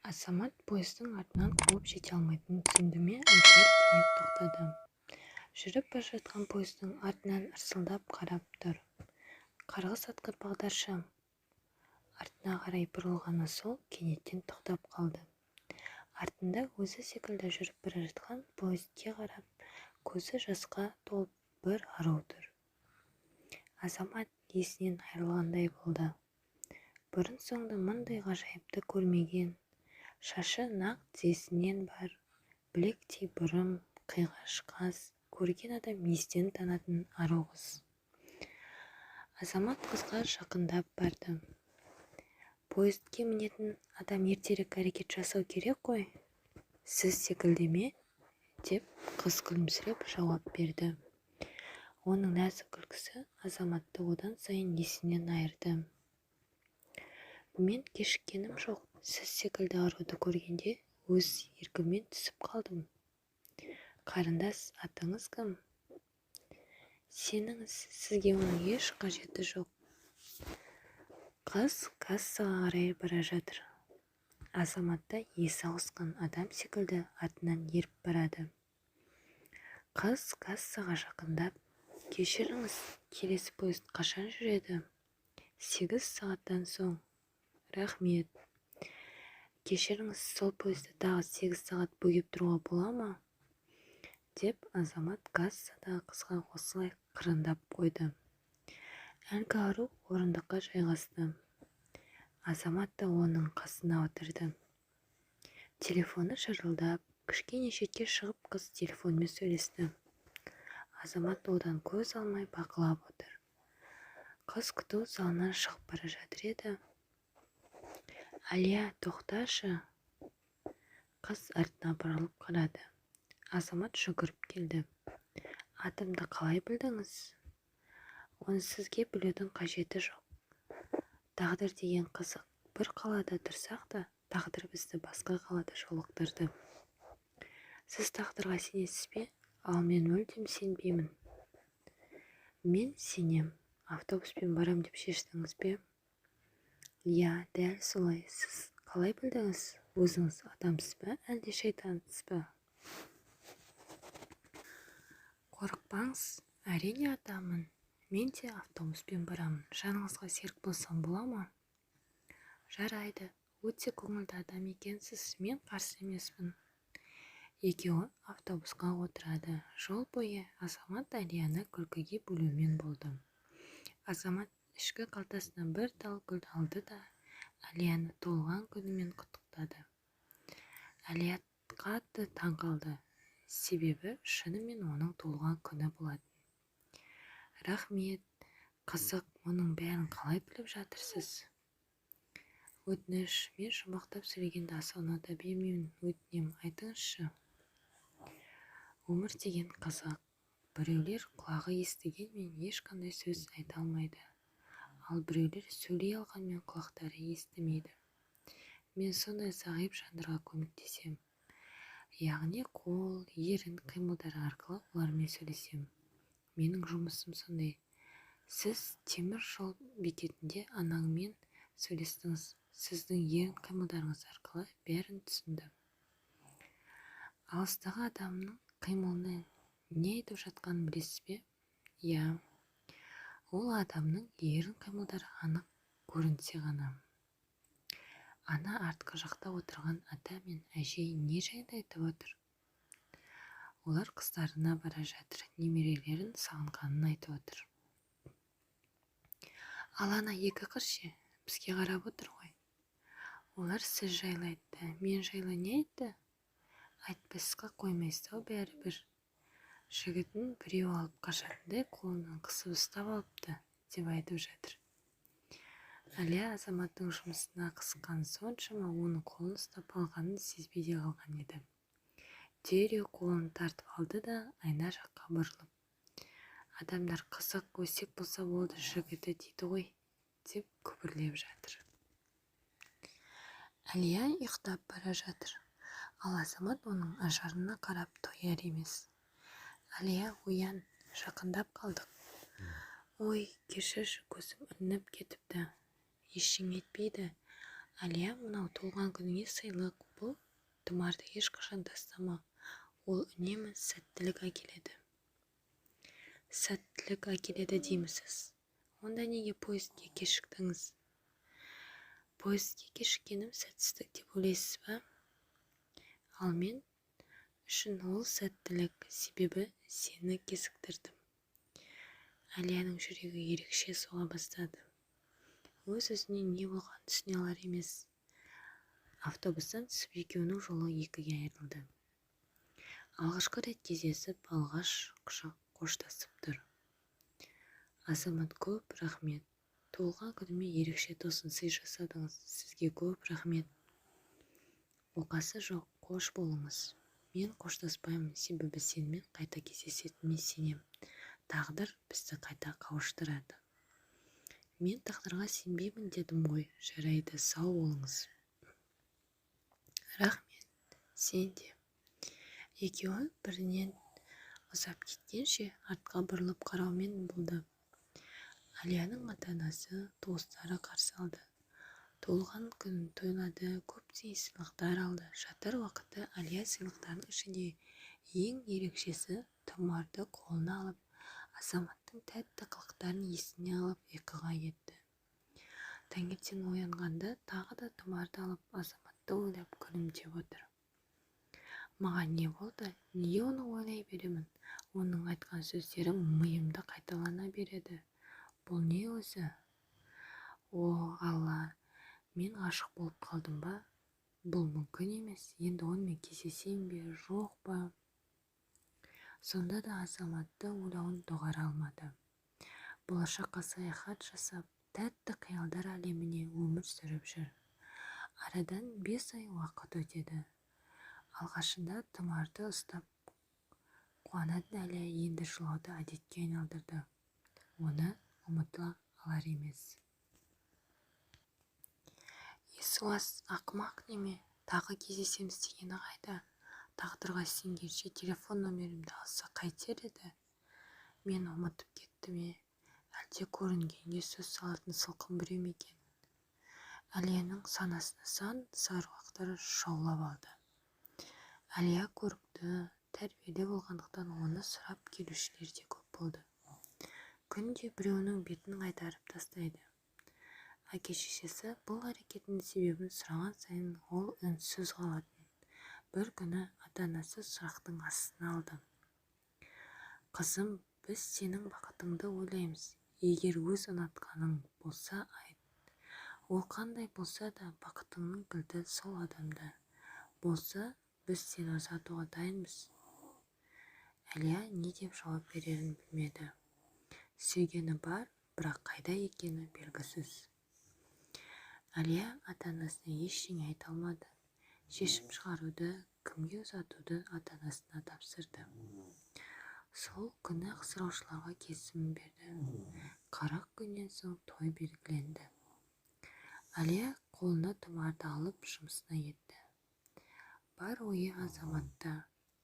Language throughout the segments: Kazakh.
Азамат пойыздың артынан қуып жете алмайтынын түсінді ме, әйтеуір кенет тоқтады. Жүріп бара жатқан пойыздың артынан ырсылдап қарап тұр. Қарғыс атқыр бағдаршам! Артына қарай бұрылғаны сол, кенеттен тоқтап қалды. Артында өзі секілді жүріп бара жатқан поездге қарап, көзі жасқа толып бір ару тұр. Азамат есінен айырылғандай болды. Бұрын-соңды мұндай ғажайыпты көрмеген, шашы нақ тізесінен бар, білектей бұрым, қиғаш қас, көрген адам естен танатын ару қыз. Азамат қызға жақындап барды. Поездге мінетін адам ертерек әрекет жасау керек қой. Сіз секілді ме? Деп қыз күлімсіреп жауап берді. Оның нәзік күлкісі Азаматты одан сайын есінен айырды. Мен кешіккенім жоқ. Сіз секілді аруды көргенде өз еркіммен түсіп қалдым. Қарындас, атыңыз кім? Сеніңіз, сізге оның еш қажеті жоқ. Қыз кассаға қарай бара жатыр. Азамат та есі ауысқан адам секілді артынан еріп барады. Қыз кассаға жақындап, кешіріңіз, келесі поезд қашан жүреді? 8 сағаттан соң. Рахмет. Кешіріңіз, сол поезді тағы 8 сағат бөгеп тұруға бола ма? Деп Азамат кассадағы қызға осылай қырындап қойды. Әлгі ару орындыққа жайғасты. Азамат та оның қасына отырды. Телефоны шырылдап, кішкене шетке шығып қыз телефонмен сөйлесті. Азамат одан көз алмай бақылап отыр. Қыз күту залынан шығып бара жатыр еді. Әлия, тоқташы! Қыз артына бұрылып қарады. Азамат жүгіріп келді. Атымды қалай білдіңіз? Оны сізге білудің қажеті жоқ. Тағдыр деген қызық. Бір қалада тұрсақ та, тағдыр бізді басқа қалада жолықтырды. Сіз тағдырға сенесіз бе? Ал мен мүлдем сенбеймін. Мен сенем. Автобуспен барам деп шештіңіз бе? Иә, дәл солай. Сіз қалай білдіңіз? Өзіңіз адамсыз ба, әлде шайтансыз ба? Қорықпаңыз, әрине адаммын. Мен де автобуспен барамын. Жаныңызға серік болсам бола ма? Жарайды, өте көңілді адам екенсіз, мен қарсы емеспін. Екеуі автобусқа отырады. Жол бойы Азамат Әлияны күлкіге бөлумен болды. Азамат ішкі қалтасынан бір тал гүл алды да, Әлияны туылған күнімен құттықтады. Әлия қатты таң қалды. Себебі шынымен оның туылған күні болатын. Рахмет, қызық, мұның бәрін қалай біліп жатырсыз? Өтініш, мен жұмбақтап сөйлегенді аса ұната бермеймін, өтінем, айтыңызшы. Өмір деген қызық. Біреулер құлағы естігенмен ешқандай сөз айта алмайды. Ал біреулер сөйлей алғанмен құлақтары естімейді. Мен сондай зағип жандарға көмектесем. Яғни қол, ерін қимылдары арқылы олармен сөйлесем. Менің жұмысым сондай. Сіз темір жол бекетінде анаңмен сөйлестіңіз. Сіздің ерін қимылдарыңыз арқылы бәрін түсіндім. Алыстағы адамның қимылынан не айтып жатқанын білесіз бе? Иә. Ол адамның ерін қимылдары анық көрінсе ғана. Ана артқы жақта отырған ата мен әжей не жайында айтып отыр? Олар қыздарына бара жатыр, немерелерін сағынғанын айтып отыр. Ал ана екі қыз ше, бізге қарап отыр ғой. Олар сіз жайлы айтты, мен жайлы не айтты? Айтпасқа қоймайсыз-ау бәрібір. Жігітін біреу алып қашатындай қолынан қысып ұстап алыпты, деп айтып жатыр. Әлия Азаматтың жұмысына қызыққаны соншама оның қолын ұстап алғанын сезбей де қалған еді. Дереу қолын тартып алды да айна жаққа бұрылып. Адамдар қызық, өсек болса болды жігіті дейді ғой, деп күбірлеп жатыр. Әлия ұйықтап бара жатыр. Ал Азамат оның ажарына қарап тояр емес. Әлия, оян, жақындап қалдық. Ой, кешірші, көзім ілініп кетіпті. Ештеңе етпейді. Әлия, мынау туылған күніңе сыйлық. Бұл тұмарды ешқашан тастама. Ол үнемі сәттілік әкеледі. Сәттілік әкеледі деймісіз? Онда неге поездге кешіктіңіз? Поездге кешіккенім сәтсіздік деп ойлайсыз ба? Ал мен үшін ол сәттілік, себебі сені кезіктірдім. Әлияның жүрегі ерекше соға бастады. Өз-өзіне не болғанын түсіне алар емес. Автобустан түсіп, екеуінің жолы екіге айырылды. Алғашқы рет кездесіп, алғаш құшақ қоштасып тұр. Азамат, көп рахмет. Туылған күніме ерекше тосын сый жасадыңыз. Сізге көп рахмет. Оқасы жоқ, қош болыңыз. Мен қоштаспаймын, себебі сенімен қайта кездесетініме сенем. Тағдыр бізді қайта қауыштырады. Мен тағдырға сенбеймін дедім ғой. Жарайды, сау болыңыз. Рахмет, сен де. Екеуі бірінен ұзап кеткенше артқа бұрылып қараумен болды. Әлияның ата-анасы, туыстары қарсы алды. Туылған күнін тойлады, көптеген сыйлықтар алды. Жатар уақытта Әлия сыйлықтардың ішінде ең ерекшесі тұмарды қолына алып, Азаматтың тәтті қылықтарын есіне алып ұйқыға кетті. Таңертең оянғанда тағы да тұмарды алып, Азаматты ойлап күлімдеп отыр. Маған не болды? Неге оны ойлай беремін? Оның айтқан сөздері миымда қайталана береді. Бұл не өзі? О, Алла, мен ғашық болып қалдым ба? Бұл мүмкін емес. Енді онымен кездесем бе, жоқ па? Сонда да Азаматты ойлауын доғара алмады. Болашаққа саяхат жасап, тәтті қиялдар әлеміне өмір сүріп жүр. Арадан 5 ай уақыт өтеді. Алғашында тұмарды ұстап қуанатын Әлия енді жылауды әдетке айналдырды. Оны ұмыта алар емес. Есуас, ақымақ неме, тағы кездесеміз дегені қайда? Тағдырға сенгенше телефон номерімді алса қайтер еді? Мен ұмытып кетті ме? Әлде көрінгенге сөз салатын сылқым біреу ме екен? Әлияның санасына сан саруақтар шаулап алды. Әлия көрікті, тәрбиелі болғандықтан оны сұрап келушілер де көп болды. Күнде біреуінің бетін қайтарып тастайды. Әке-шешесі бұл әрекетінің себебін сұраған сайын ол үнсіз қалатын. Бір күні ата-анасы сұрақтың астына алды. Қызым, біз сенің бақытыңды ойлаймыз. Егер өз ұнатқаның болса айт. Ол қандай болса да бақытыңның кілті сол адамда. Болса, біз сені ұзатуға дайынбыз. Әлия не деп жауап берерін білмеді. Сүйгені бар, бірақ қайда екені белгісіз. Әлия ата-анасына ештеңе айта алмады. Шешім шығаруды, кімге ұзатуды ата-анасына тапсырды. Сол күні-ақ сұраушыларға келісімін берді. 40 күннен соң той белгіленді. Әлия қолына тұмарды алып жұмысына кетті. Бар ойы Азаматта.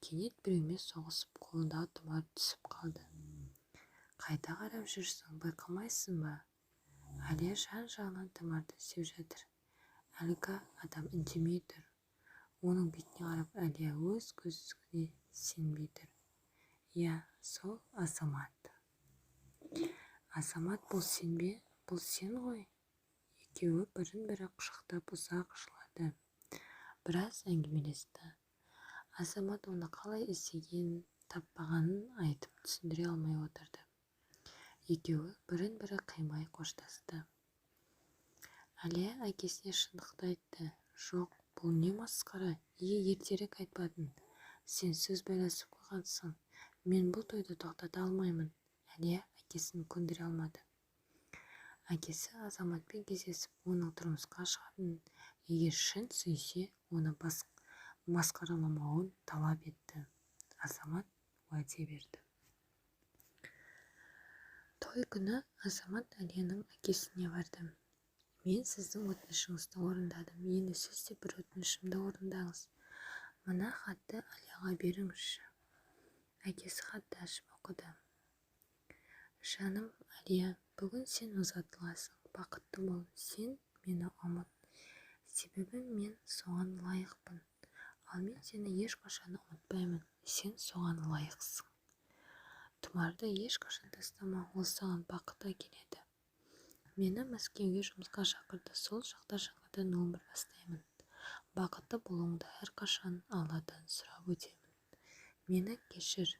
Кенет біреумен соғысып қолындағы тұмар түсіп қалды. Қайда қарап жүрсің, байқамайсың ба? Әлия жан-жағынан тұмарды іздеп жатыр. Әлгі адам үндемей тұр. Оның бетіне қарап Әлия өз көзіне сенбей тұр. Иә, сол Азамат. Азамат, бұл сен бе? Бұл сен ғой? Екеуі бірін-бірі құшақтап ұзақ жылады. Біраз әңгімелесті. Азамат оны қалай іздегенін, таппағанын айтып түсіндіре алмай отырды. Екеуі бірін-бірі қимай қоштасты. Әлия әкесіне шындықты айтты. Жоқ, бұл не масқара, неге ертерек айтпадың? Сен сөз байласып қойғансың. Мен бұл тойды тоқтата алмаймын. Әлия әкесін көндіре алмады. Әкесі Азаматпен кездесіп, оның тұрмысқа шығатынын, егер шын сүйсе, оны масқараламауын талап етті. Азамат уәде берді. Той күні Азамат Әлияның әкесіне барды. Мен сіздің өтінішіңізді орындадым. Енді сіз де бір өтінішімді орындаңыз. Мына хатты Әлияға беріңізші. Әкесі хатты ашып оқыды. Жаным Әлия, бүгін сен ұзатыласың. Бақытты бол. Сен мені ұмыт. Себебі мен соған лайықпын. Ал мен сені ешқашан ұмытпаймын. Сен соған лайықсың. Тұмарды ешқашан тастама, ол саған бақыт әкеледі. Мені Мәскеуге жұмысқа шақырды. Сол жақта жаңадан өмір бастаймын. Бақытты болуыңды әрқашан Алладан сұрап өтемін. Мені кешір.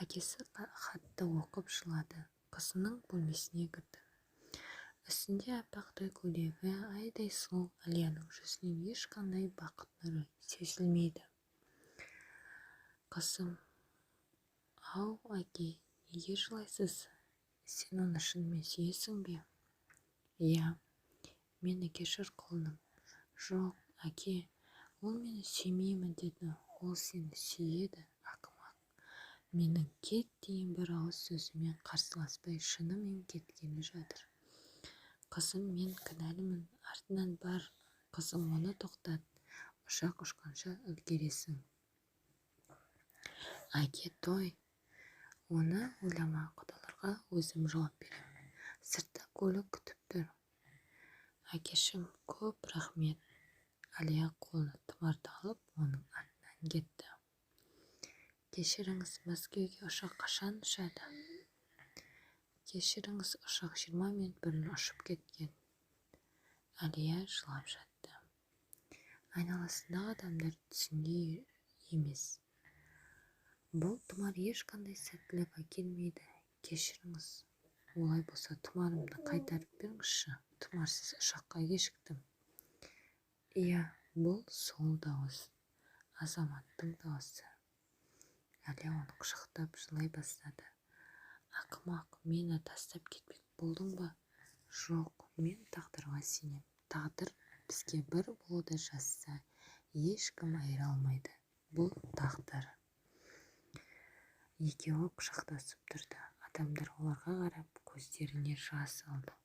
Әкесі хатты оқып жылады. Қызының бөлмесіне кірді. Үстінде аппақ той көйлегі, айдай сұлу Әлияның жүзінен ешқандай бақыт нұры сезілмейді. Қызым, ау, әке, неге жылайсыз? Сен оны шынымен сүйесің бе? Иә. Мені кешір, құлыным. Жоқ, әке, ол мені сүймеймін деді. Ол сені сүйеді, ақымақ. Менің кет деген бір ауыз сөзіме қарсыласпай шынымен кеткелі жатыр. Қызым, мен кінәлімін. Артынан бар, қызым, оны тоқтат. Ұшақ ұшқанша үлгересің. Әке, той. Оны ойлама, құдаларға өзім жауап беремін. Сыртта көлік күтіп тұр. Әкешім, көп рахмет. Әлия қолына Тұмарды алып, оның артынан кетті. Кешіріңіз, Мәскеуге ұшақ қашан ұшады? Кешіріңіз, ұшақ 20 минут бұрын ұшып кеткен. Әлия жылап жатты. Айналасындағы адамдар түсіндей емес. Бұл тұмар ешқандай сәттілік әкелмейді. Кешіріңіз, олай болса тұмарымды қайтарып беріңізші. Тұмарсыз ұшаққа кешіктім. Иә, бұл сол дауыс. Азаматтың дауысы. Әлия оны құшақтап жылай бастады. Ақымақ, мені тастап кетпек болдың ба? Жоқ, мен тағдырға сенем. Тағдыр бізге бір болуды жазса, ешкім айыра алмайды. Бұл тағдыр. Екеуі құшақтасып тұрды. Адамдар оларға қарап, көздеріне жас алды.